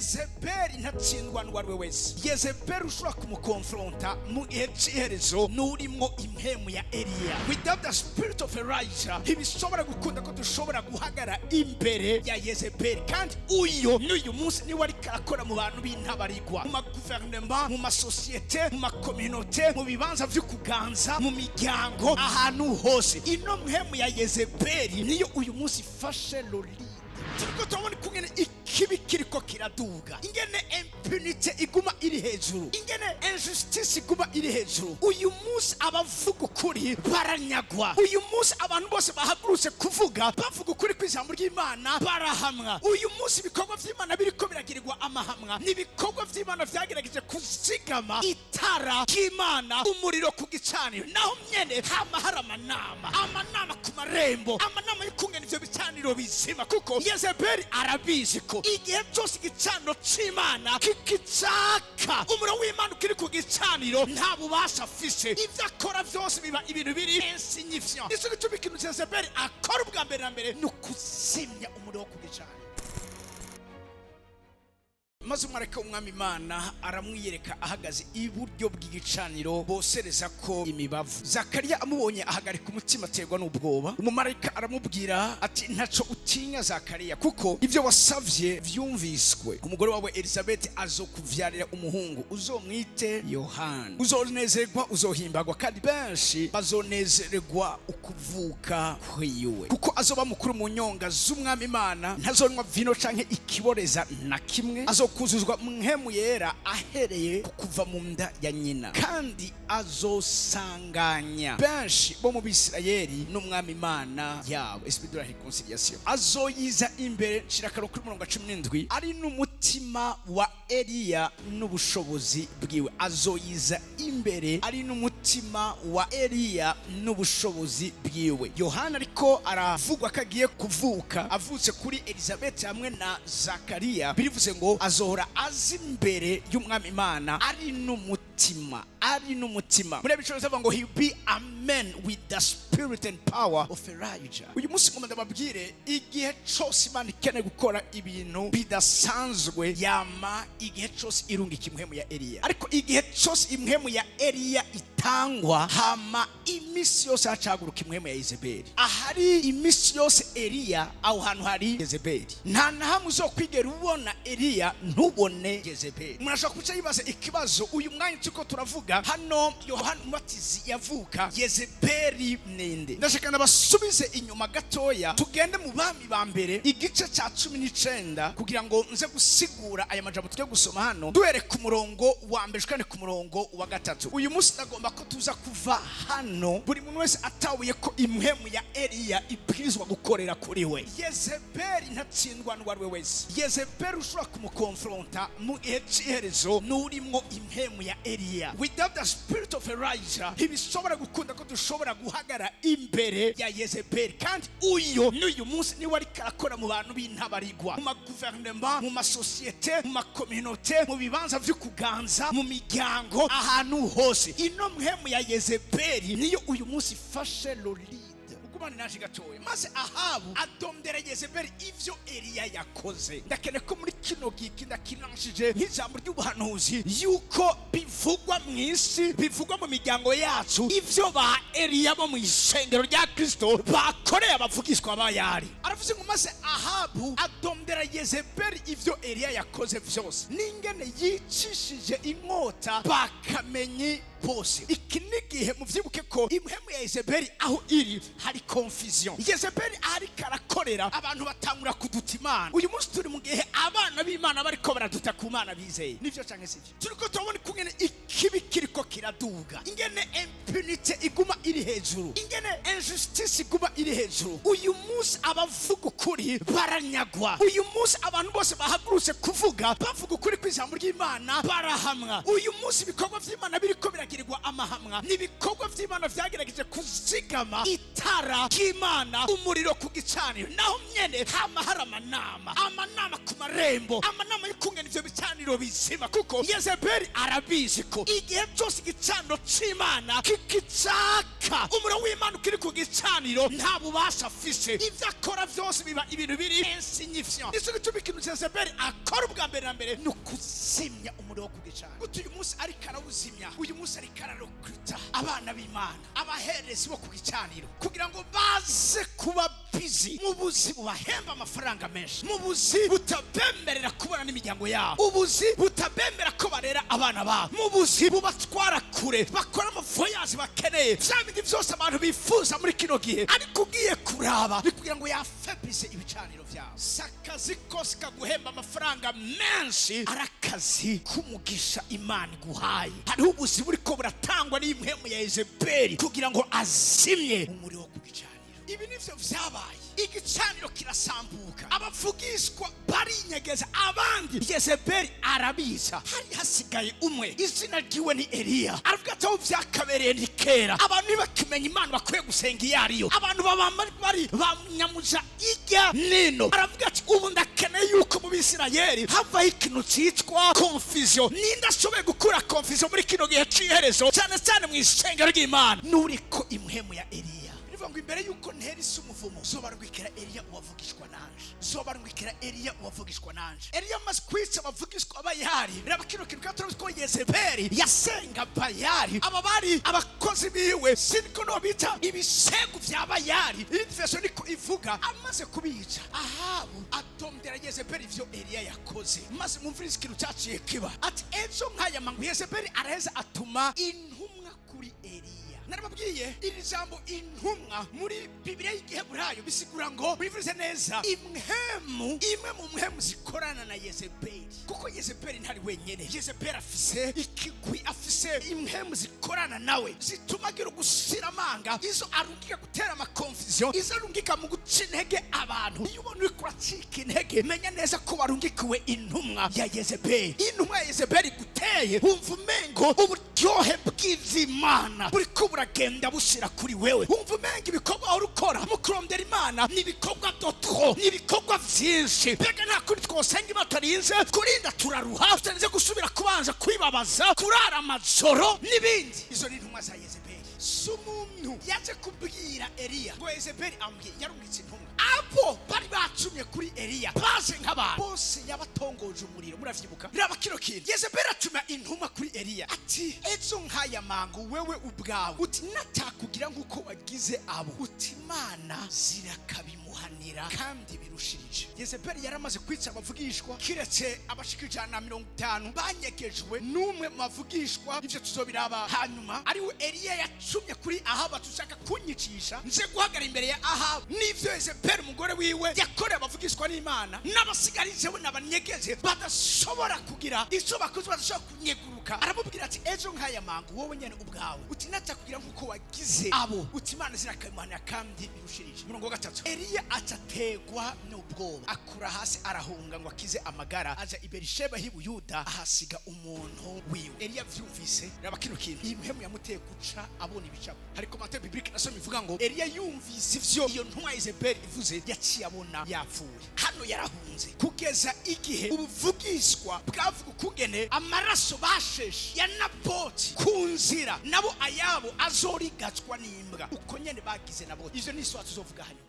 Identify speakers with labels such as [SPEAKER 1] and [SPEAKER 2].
[SPEAKER 1] Yezebeli ntatsindwa n'uwo ari we wese. Yezebeli ushobora kumukonfronta mu gihe cy'iherezo n'urimwo impemu ya Eliya. Without the spirit of Elijah, ntibishobora gukunda ko dushobora guhagara imbere ya Yezebeli. Kandi uyu n'uyu munsi niwe ariko arakora mu bantu b'intabarigwa, mu maguverinoma, mu masosiyete, mu makominote, mu bibanza vyo kuganza, mu miryango, ahantu hose. Ino mpemu ya Yezebeli niyo uyu munsi ifashe le lead. Turiko turabona ukungene ikibi kiriko kiraduga, ingene impunité iguma iri hejuru, ingene injustice iguma iri hejuru. Uyu munsi abavuga ukuri baranyagwa. Uyu munsi abantu bose bahagurutse kuvuga, bavuga ukuri kw'ijambo ry'Imana, barahamwa. Uyu munsi ibikorwa vy'Imana biriko biragirirwa amahamwa. Ni ibikorwa vy'Imana vyagerageje kuzigama itara ry'Imana, umuriro ku gicaniro. Naho nyene hama hari amanama, amanama ku marembo, amanama y'ukungene ivyo bicaniro bizima, kuko Yezebeli arabizi ko igihe cyose igicaniro c'Imana kikicaka, umuriro w'Imana ukiri ku gicaniro, nta bubasha afise. Ivyo akora vyose biba ibintu biri insignifiant. Nico gituma ikintu Yezebeli akora ubwa mbere na mbere ni ukuzimya umuriro wo ku gicaniro. Maze umumarayika w'Umwami Imana aramwiyereka ahagaze iburyo bw'igicaniro bosereza ko imibavu. Zakariya amubonye ahagarika umutima, aterwa n'ubwoba. Umumarayika aramubwira ati: "Ntaco utinya, Zakariya, kuko ibyo wasavye vyumviswe. Umugore wawe Elizabeth azokuvyarira umuhungu, uzomwite Yohana. Uzonezerwa, uzohimbagwa, kandi benshi bazonezerwa ukuvuka kwiwe, kuko azoba mukuru mu nyonga z'Umwami Imana. Ntazonywa vino canke ikiboreza na kimwe. Azokuzuzwa Mpwemu Yera ahereye ku kuva mu nda ya nyina, kandi azosanganya benshi bo mu Bisirayeli n'Umwami Imana yabo." Esprit de la réconciliation. Azoyiza imbere, nshira akaro kuri murongo wa 17, ari n'umutima wa Eliya n'ubushobozi bwiwe. Azoyiza imbere ari n'umutima wa Eliya n'ubushobozi bwiwe. Yohana ariko aravugwa ko agiye kuvuka, avutse kuri Elizabeth hamwe na Zakariya. Birivuze ngo azohora aza imbere y'Umwami Imana ari n'umutima, ari n'umutima. Muri bico bivuga ngo he be a man with the spirit and power of Elijah. Uyu munsi ngomba ndababwire: igihe cyose Imana ikeneye gukora ibintu bidasanzwe, yama igihe cyose irungika impwemu ya Eliya. Ariko igihe cyose impwemu ya Eliya itangwa, hama iminsi yose hacaguruka impwemu ya Yezebeli. Ahari iminsi yose Eliya, aho hantu hari Yezebeli. Nta na hamwe uzokwigera ubona Eliya ntubone Yezebeli. Umuntu ashobora kuca yibaza ikibazo: uyu mwanya turiko turavuga hano, Yohana Umubatizi yavuka, Yezebeli ninde? Ndashaka nabasubize inyuma gatoya, tugende mu Bami ba Mbere igice cya 19, kugira ngo nze gusigura aya majambo tugiye gusoma hano, duhere ku murongo wa mbere ushikane ku murongo wa gatatu. Uyu munsi ndagomba ko tuza kuva hano buri muntu wese atabuye ko impwemu ya Eliya ibwirizwa gukorera kuri we. Yezebeli ntatsindwa n'uwo ari we wese. Yezebeli ushobora kumukonfronta mu gihe cy'iherezo n'urimwo impwemu ya Eliya. Without the spirit of Elijah, ntibishobora gukunda ko dushobora guhagara imbere ya Yezebeli. Kandi uyu n'uyu munsi niwe ariko arakora mu bantu b'intabarigwa, mu maguverinoma, mu masosiyete, mu makominote, mu bibanza vyo kuganza, mu miryango, ahantu hose. Ino mpwemu ya Yezebeli niyo uyu munsi ifashe le lead. Ugumane naje gatoya. Maze Ahabu adomdera Yezebeli ivyo Eliya yakoze. Ndakeneye ko muri kino giki ndakiranshije nk'ijambo ry'ubuhanuzi, yuko bivugwa mu isi, bivugwa mu miryango yacu, ivyo ba Eliya bo mu ishengero rya Kristo bakoreye abavugishwa bayari. Aravuze ngo: "Maze Ahabu adomdera Yezebeli ivyo Eliya yakoze vyose, n'ingene yicishije inkota bakamenyi bose." Iki ni igihe muvyibuke ko impwemu ya Yezebeli aho iri hari confusion. Yezebeli ariko arakorera, abantu batangura kuduta Imana. Uyu munsi turi mu gihe abana b'Imana bariko baraduta ku Mana bizeye. Nivyo canke sivyo? Turiko turabona ukungene ikibi kiriko kiraduga, ingene impunité iguma iri hejuru, ingene injustice iguma iri hejuru. Uyu munsi abavuga ukuri baranyagwa. Uyu munsi abantu bose bahagurutse kuvuga, bavuga ukuri kw'ijambo ry'Imana, barahamwa. Uyu munsi ibikorwa vy'Imana biriko biragirirwa amahamwa. Ni ibikorwa vy'Imana vyagerageje kuzigama itara ry'Imana, umuriro ku gicaniro. Naho nyene hama hari amanama, amanama ku marembo, amanama y'ukungene ivyo bicaniro. ibicaniro bizima, kuko Yezebeli arabizi ko igihe cyose igicaniro c'Imana kikicaka, umuriro w'Imana ukiri ku gicaniro, nta bubasha afise. Ibyo akora byose biba ibintu biri insignifiant. Nicyo gituma ikintu Yezebeli akora ubwa mbere na mbere ni ukuzimya umuriro wo ku gicaniro. Guta uyu munsi ariko arawuzimya, uyu munsi ariko ararecruta abana b'Imana, abaherezi bo ku gicaniro, kugira ngo baze kuba busy mu buzi bubahemba amafaranga menshi, mu buzi butabemerera kubona n'imiryango yabo, ubuzi butabemera ko barera abana babo, mu buzi bubatwara kure, bakora amavoyages bakeneye, bya bindi byose abantu bifuza muri kino gihe. Ariko ugiye kuraba, ni kugira ngo yafaiblisse ibicaniro byabo. Si akazi kose kaguhemba amafaranga menshi ari akazi k'umugisha Imana iguhaye. Hariho ubuzi buriko buratangwa n'impwemu ya Yezebeli kugira ngo azimye umuriro wo ku gicaniro. Ibi nivyo vyabaye: igicaniro kirasambuka, abavugishwa barinyegeza, abandi Yezebeli arabica. Hari hasigaye umwe, izina ryiwe ni Eliya. Aravuga ati: "Aho vyakabereye ni kera, abantu ntibakimenya Imana bakwiye gusenga iyo ariyo, abantu baba bari banyamuja ijya nino." Aravuga ati: "Ubu ndakeneye yuko mu Bisirayeli havaho ikintu cyitwa confusion. Ninde ashoboye gukura confusion muri kino gihe c'iherezo, cyane cyane mu isengero ry'Imana? Nuriko impwemu ya Eliya." Bivuga ngo imbere yuko ntera isi umuvumo, zobarwikira Eliya uwavugishwa nanje, zobarwikira Eliya uwavugishwa nanje. Eliya amaze kwica abavugishwa Bayari. Raba kino kintu kandi turabizi ko Yezebeli yasenga Bayari. Aba bari abakozi biwe, siniko no bita ibisegu vya Bayari, iyi version niko ivuga. Amaze kubica, Ahabu adomdera Yezebeli ivyo Eliya yakoze. Maze mumvirize ikintu cyaciye kiba. Ati: "Ejo nk'aya mangu." Yezebeli araheza atuma intumwa kuri Eliya. Narababwiye, iri jambo intumwa muri Bibiliya y'Igiheburayo bisigura ngo, bivuze neza, imwemu imwe mu mwemu zikorana na Yezebeli, kuko Yezebeli ntari wenyene. Yezebeli afise ikigwi, afise imwemu zikorana nawe zituma agira ugushira amanga, izo arungika gutera amaconfusion, izo arungika mu guca intege abantu. Iyo ubona uriko uracika intege, menya neza ko warungikiwe intumwa ya Yezebeli. Intumwa ya Yezebeli iguteye, wumva umengo uburyohe bw'ivy'Imana buriko buragenda bushira kuri wewe, wumva umenga ibikorwa wahora ukora mu kurondera Imana ni ibikorwa de trop, ni ibikorwa vyinshi. Mbega nta kuri twosenga Imana tutarinze kurinda turaruha, tutarinze gusubira kubanza kwibabaza, kurara amajoro n'ibindi? Izo ni intumwa za Yezebeli. Si umuntu yaje kubwira Eliya ngo Yezebeli ambwiye, yarungitse intumwa. Abo bari bacumye kuri Eliya baje nk'abantu bose yabatongoje umuriro, muravyibuka. Raba kino kintu: Yezebeli atuma intumwa kuri Eliya ati: "Ejo nk'aya mango, wewe ubwawe uti natakugira nk'uko wagize abo, uti Imana zirakabimuhanira kandi birushirije." Yezebeli yaramaze kwica abavugishwa, kiretse abashika 150 banyegejwe n'umwe mu bavugishwa. Ivyo tuzobiraba hanyuma. Ariwe Eliya yacumye kuri Ahabu ati: "Ushaka kunyicisha nje guhagarara imbere ya Ahabu n'ivyo Yezebeli umugore wiwe yakoreye abavugishwa n'Imana, n'abasigarijewe n'abanyegeje badashobora kugira ico bakoze, badashobora kunyeguruka." Aramubwira ati: "Ejo nk'aya mangu, wowe nyene ubwawe uti natakugira nk'uko wagize abo, uti Imana zirakabimuhanira kandi birushirije." Umurongo wa gatatu: Eliya acategwa n'ubwoba, akura hasi arahunga ngo akize amagara, aja i Berisheba h'i Buyuda, ahasiga umuntu wiwe. Eliya avyumvise, raba kino kintu, iyi mpemu yamuteye guca abona ibicapo. Hari commentaire biblique nasomye ivuga ngo Eliya yumvise ivyo iyo ntumwa Yezebeli ivuze, yaciye abona yapfuye. Hano yarahunze kugeza igihe ubuvugishwa bwavuga ukungene amaraso basheshe ya Naboti ku nzira, nabo ayabo azorigazwa n'imbwa, uko nyene bagize Naboti. Ivyo ni iswa tuzovuga hanyuma.